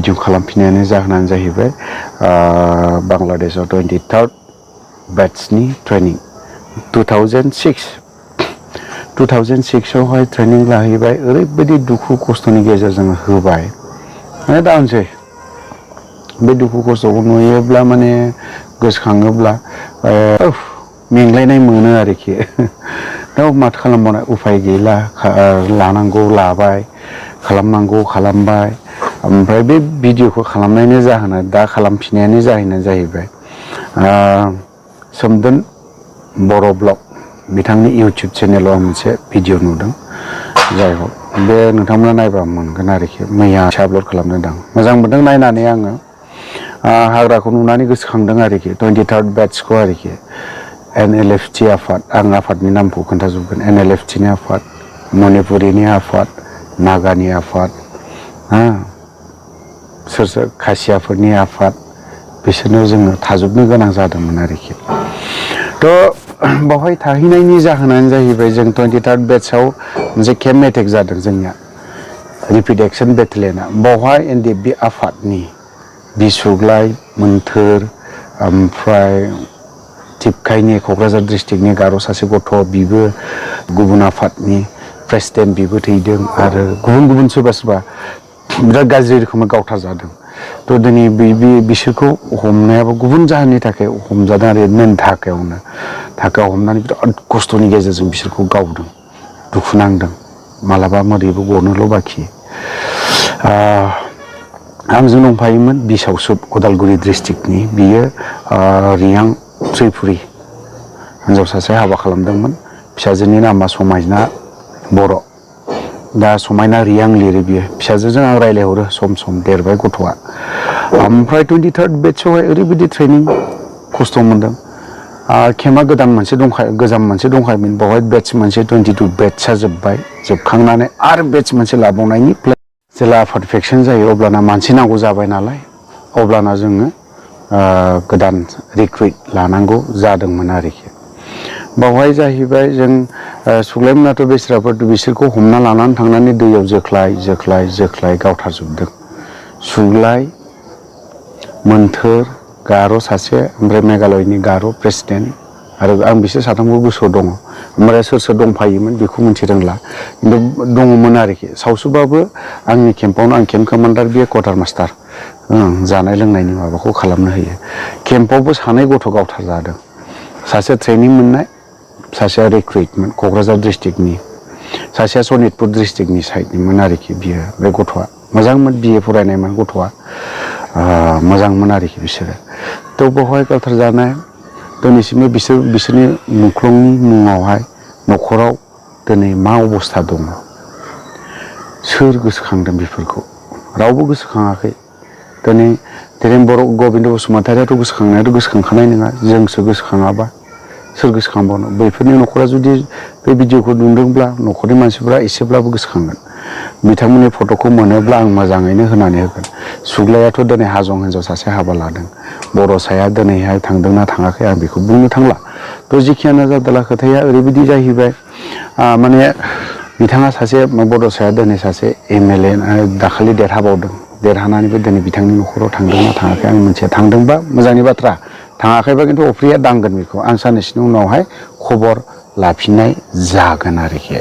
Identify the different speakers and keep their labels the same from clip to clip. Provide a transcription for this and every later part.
Speaker 1: Video खालामफिननायनि जाहोनानो जाहैबाय बांलादेशआव 23rd बैट्सनि training 2006आवहाय training लाहैबाय ओरैबायदि दुखु खस्थ'नि गेजेरजों होबाय माने दानसै बे दुखु खस्थ'खौ नुयोब्ला माने गोसोखाङोब्ला मेंलायनाय मोनो आरोखि दा माथो खालामबावनो उफाय गैला लानांगौ लाबाय खालामनांगौ खालामबाय ओमफ्राय बे भिडिअखौ खालामनायनि जाहोना दा खालामफिननायनि जाहोना जाहैबाय सोमदोन बर' ब्लग बिथांनि इउटुब चेनेलाव आं मोनसे भिडिअ नुदों जाय हक बे नोंथांमोना नायबा मोनगोन आरोखि मैया आपल'ड खालामनो दां मोजां मोनदों नायनानै आङो हाग्राखौ नुनानै गोसोखांदों आरोखि 23rd बैट्सखौ आरोखि NLFT आफाद आं आफादनि नामखौ खोन्थाजोबगोन NLFTनि आफाद मणिपुरिनि आफाद नागानि आफाद सोर सोर खासियाफोरनि आफाद बिसोरनो जोङो थाजोबनो गोनां जादोंमोन आरोखि थ' बावहाय थाहैनायनि जाहोनानो जाहैबाय जों 23rd बैट्सआव मोनसे केम्प एटेक जादों जोंनिया रिपिट एक्सन बेटेलियना बावहाय NDFB आफादनि बिसुग्लाय मोन्थोर ओमफ्राय टिपकाइनि क'क्राझार डिस्ट्रिक्टनि गार' सासे गथ' बिबो गुबुन आफादनि प्रेसिडेन्ट बिबो थैदों आरो गुबुन सोरबा बिराद गाज्रि रोखोमै गावथार जादों थ' दिनै बिसोरखौ हमनायाबो गुबुन जाहोननि थाखाय हमजादों आरो मेन धाकायाव हमनानै बिराद खस्थ'नि गेजेरजों बिसोरखौ गावदों दुखु नांदों मालाबा मोदैबो गनोल' बाखि आंजों दंफायोमोन बिसावसुब उदालगुरि डिस्ट्रिक्टनि बियो रियां त्रिपुरि हिन्जाव सासे हाबा खालामदोंमोन फिसाजोनि नामा समायना बर' दा समायना रियां लिरो बियो फिसाजोजों आं रायज्लायहरो सम देरबाय गथ'आ ओमफ्राय 23rd बैट्सआवहाय ओरैबायदि ट्रेनिं खस्थ' मोनदों केम्पआ गोजाम मोनसे दंखायोमोन बेवहाय बैट्स मोनसे 22 बैट्सआ जोबखांनानै आरो बैट्स मोनसे लाबावनायनि जेला पारफेक्शन जायो अब्लाना मानसि नांगौ जाबाय नालाय अब्लाना जोङो गोदान रिक्रुइट लानांगौ जादोंमोन आरोखि बावहाय जाहैबाय जों सुग्लायमोनाथ' बिसोरखौ हमना लानानै थांनानै दैयाव जोख्लाय गावथारजोबदों सुग्लाय मोन्थोर गार' सासे ओमफ्राय मेघालयनि गार' प्रेसिडेन्ट आरो आं बिसोर साथामखौ गोसोआव दङ ओमफ्राय सोर दंफायोमोन बेखौ मिथि रोंला खिन्थु दङमोन आरोखि सावसुबाबो आंनि केम्पआवनो आं केम्प कमान्डार बियो कवार्टार मास्टार जानाय लोंनायनि माबाखौ खालामनो होयो केम्पआवबो सानै गथ' गावथार जादों सासे ट्रेनिं मोननाय सासेया रिक्रुइटमोन क'क्राझार डिस्ट्रिक्टनि सासेया सनितपुर डिस्ट्रिक्टनि साइडनिमोन आरोखि बियो बे गथ'आ मोजांमोन BA फरायनायमोन गथ'आ मोजांमोन आरोखि बिसोरो थ' बेवहाय गावथार जानाय दिनैसिमबो बिसोरनि मुंख्लंनि मुङावहाय न'खराव दिनै मा अबस्था दङ सोर गोसोखांदों बेफोरखौ रावबो गोसोखाङाखै दिनै बर' गबिन्द बसुमतारियाथ' गोसोखांखानाय नङा जोंसो गोसोखाङाबा सोर गोसोखांबावनो बैफोरनि न'खरा जुदि बे भिडिअखौ नुदोंब्ला न'खरनि मानसिफ्रा एसेब्लाबो गोसोखांगोन बिथांमोननि फट'खौ मोनोब्ला आं मोजाङैनो होनानै होगोन सुग्लायाथ' दिनै हाजं हिन्जाव सासे हाबा लादों बर'साया दिनैहाय थांदोंना थाङाखै आं बेखौ बुंनो थांला थ' जिखियानो जादोला खोथाया ओरैबायदि जाहैबाय माने बिथाङा सासे बड'साया दिनै सासे MLA दाखालि देरहानानैबो दिनै बिथांनि न'खराव थांदोंना थाङाखै आं मोनथिया थांदोंबा मोजांनि बाथ्रा थाङाखैबा खिन्थु अफ्रिया दांगोन बेखौ आं साननैसोनि उनावहाय खबर लाफिननाय जागोन आरोखि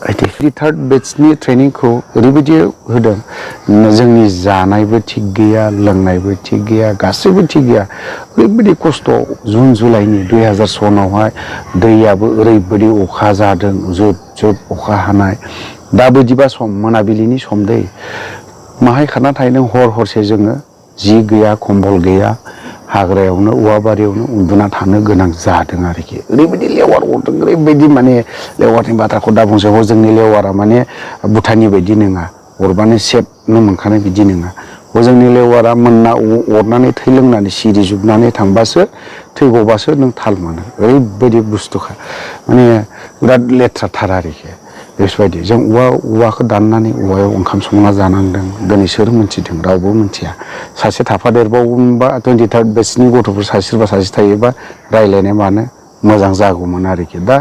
Speaker 1: 23rd बैट्सनि ट्रेनिंखौ ओरैबायदि होदों जोंनि जानायबो थिग गैया लोंनायबो थिग गैया गासैबो थिग गैया ओरैबायदि खस्थ' जुन जुलाइनि 2000 सनावहाय दैयाबो ओरैबायदि अखा जादों जुब अखा हानाय दा बिदिबा सम मोनाबिलिनि सम दै माहाय खारना थाहैदों हरसे जोङो जि गैया कम्बल गैया हाग्रायावनो औवा बारियावनो उन्दुना थानो गोनां जादों आरोखि ओरैबायदि लेवार अरदों ओरैबायदि माने लेवारनि बाथ्राखौ दा बुंसै जोंनि लेवारा माने भुटाननि बायदि नङा अरबानो सेबनो मोनखानाय बिदि नङा जोंनि लेवारा अरनानै थै लोंनानै सिरिजोबनानै थांबासो थै गबासो नों थाल मोनो ओरैबायदि बुस्थुखा माने बिराद लेथ्राथार आरोखि बेबायदि जों औवाखौ दाननानै औवायाव ओंखाम संना जानांदों दिनै सोर मोनथिदों रावबो मिथिया सासे थाफादेरबावोमोनबा 23rd बैट्सनि गथ'फोर सोरबा सासे थायोबा रायज्लायनाय मानो मोजां जागौमोन आरोखि दा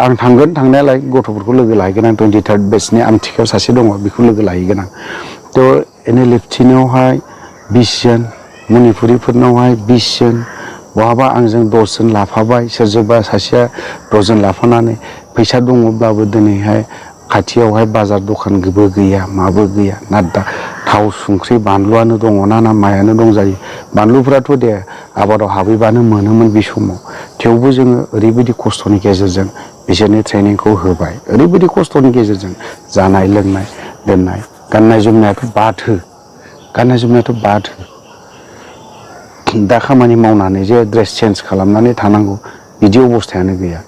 Speaker 1: आं थांगोन थांनायालाय गथ'फोरखौ लोगो लाहैगोन आं 23rd बैट्सनि आमथिखायाव सासे दङ बेखौ लोगो लाहैगोन आं थ' NLFT-नावहाय 20 जन, मणिपुरिफोरनावहाय 20 जन, बहाबा आंजों 10 जन लाफाबाय, सोरजोंबा सासेया 10 जन लाफानानै फैसा दङब्लाबो दिनैहाय खाथियावहाय बाजार दखानबो गैया, माबो गैया, ना थाव संख्रि बानलुआनो दङ ना मायानो दंजायो। बानलुफ्राथ' दे आबादाव हाबैबानो मोनोमोन बे समाव, थेवबो जोङो ओरैबायदि खस्थ'नि गेजेरजों बिसोरनि ट्रेनिंखौ होबाय, ओरैबायदि खस्थ'नि गेजेरजों जानाय लोंनाय दोननाय, गाननाय जोमनायाथ' बाद हो, गाननाय जोमनायाथ' बाद हो, दा खामानि मावनानै जे ड्रेस चेन्ज खालामनानै थानांगौ बिदि अबस्थायानो गैया।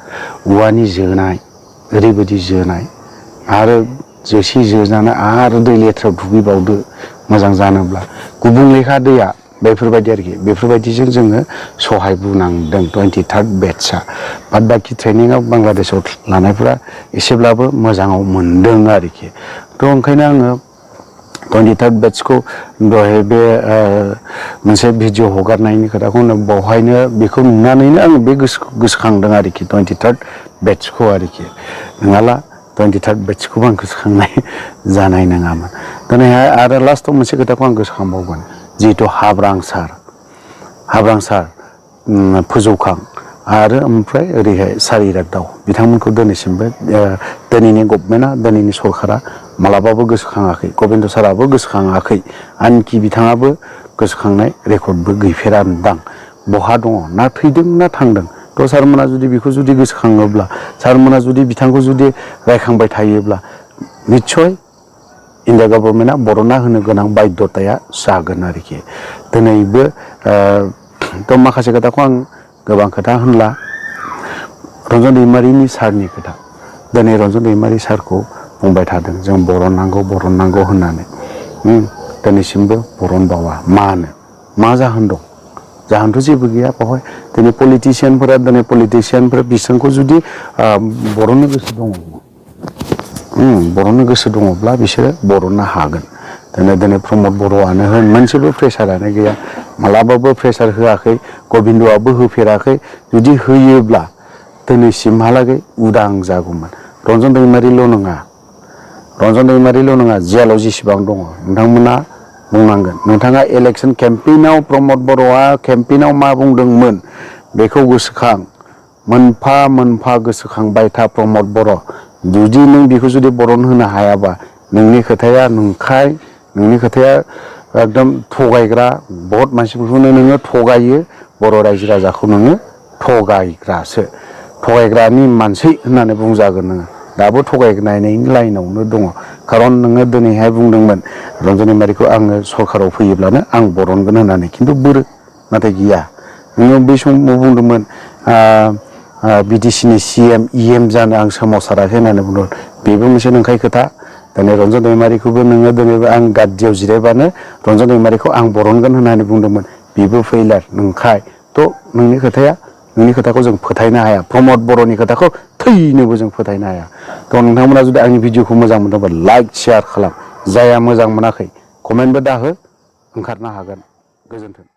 Speaker 1: औवानि जोनाय, ओरैबायदि जोनाय, आरो जोसि जोनानै आरो दै लेथ्रायाव दुगैबावदो मोजां जानोब्ला, गुबुंलेखा दैया, बेफोरबायदि आरोखि, बेफोरबायदिजों जोङो सहाय बुनांदों 23rd बेट्सआ। बाद बाखि ट्रेनिंआव बांलादेशआव लानायफोरा एसेब्लाबो मोजाङाव मोनदों आरोखि। थ' ओंखायनो आङो 23rd बेट्सखौ दहाय बे मोनसे भिडिअ हगारनायनि खोथाखौ बावहायनो बेखौ नुनानैनो आं बे गोसोखांदों आरोखि 23rd बेट्सखौ आरोखि, नङाला 23rd बेट्सखौबो आं गोसोखांनाय जानाय नङामोन। दिनैहाय आरो लास्टआव मोनसे खोथाखौ आं गोसोखांबावगोन, जिहेथु हाब्रां सार फोजौखां आरो ओमफ्राय ओरैहाय सार इरागदाव, बिथांमोनखौ दिनैसिमबो दिनैनि गभर्नमेन्टआ, दिनैनि सरकारा मालाबाबो गोसोखाङाखै, गबिन्द साराबो गोसोखाङाखै, आनखि बिथाङाबो गोसोखांनाय रेकर्डबो गैफेरादां। बहा दङ, ना थैदों ना थांदों? थ' सारमोना जुदि बेखौ जुदि गोसोखाङोब्ला, सारमोना जुदि बिथांखौ जुदि रायखांबाय थायोब्ला, निस्सय इन्डिया गभर्नमेन्टआ बर'ना होनो गोनां बाध्यताया जागोन आरोखि। दिनैबो थ' माखासे खोथाखौ आं गोबां खोथा होनला, रन्जन दैमारिनि सारनि खोथा, दिनै रन्जन दैमारि सारखौ बुंबाय थादों जों बरननांगौ होननानै, दिनैसिमबो बरनबावा, मानो, मा जाहोन दं? जाहोनथ' जेबो गैया बावहाय। दिनै पलिटिसियानफोरा बिसोरखौ जुदि बरननो गोसो दङब्ला बिसोरो बरननो हागोन। दिनै प्रमद बर'आनो होन, मोनसेबो प्रेसारानो गैया, मालाबाबो प्रेसार होआखै, गबिन्दआबो होफेराखै। जुदि होयोब्ला दिनैसिमहालागै उदां जागौमोन। रन्जन दैमारिल' नङा, जेलाव जेसेबां दङ नोंथांमोना बुंनांगोन। नोंथाङा इलेक्सन केम्पेइनाव प्रमद बर'आ केम्पेइनाव मा बुंदोंमोन बेखौ गोसोखां, मोनफा मोनफा गोसोखांबाय था प्रमद बर'। जुदि नों बेखौ जुदि बरन होनो हायाबा, नोंनि खोथाया नंखाय, नोंनि खोथाया एकदम थगायग्रा, बहुत मानसिफोरखौनो नोङो थगायो, बर' रायजो राजाखौ नोङो थगायग्रासो, थगायग्रानि मानसि होननानै बुंजागोन नोङो। दाबो थगायनायनि लाइनावनो दङ, खारन नोङो दिनैहाय बुंदोंमोन रन्जन दैमारिखौ आङो सरकाराव फैयोब्लानो आं बरनगोन होननानै, खिन्थु नाथाय गैया। नोङो बै समाव बुंदोंमोन बिटिसिनि CM EM जानो आं सोमावसाराखै होननानै बुंदों, बेबो मोनसे नंखाय खोथा। दिनै रन्जन दैमारिखौबो नोङो दिनैबो आं गाद्दियाव जिरायबानो रन्जन दैमारिखौ आं बरनगोन होननानै बुंदोंमोन, बेबो फैलार, नंखाय। थ' नोंनि खोथाखौ जों फोथायनो हाया, प्रमद बर'नि खोथाखौ थैनोबो जों फोथायनो हाया। थ' नोंथांमोना जुदि आंनि भिडिअखौ मोजां मोनदोंबा लाइक शेयार खालाम, जाया मोजां मोनाखै कमेन्टबो दाहो, ओंखारनो हागोन। गोजोन्थों।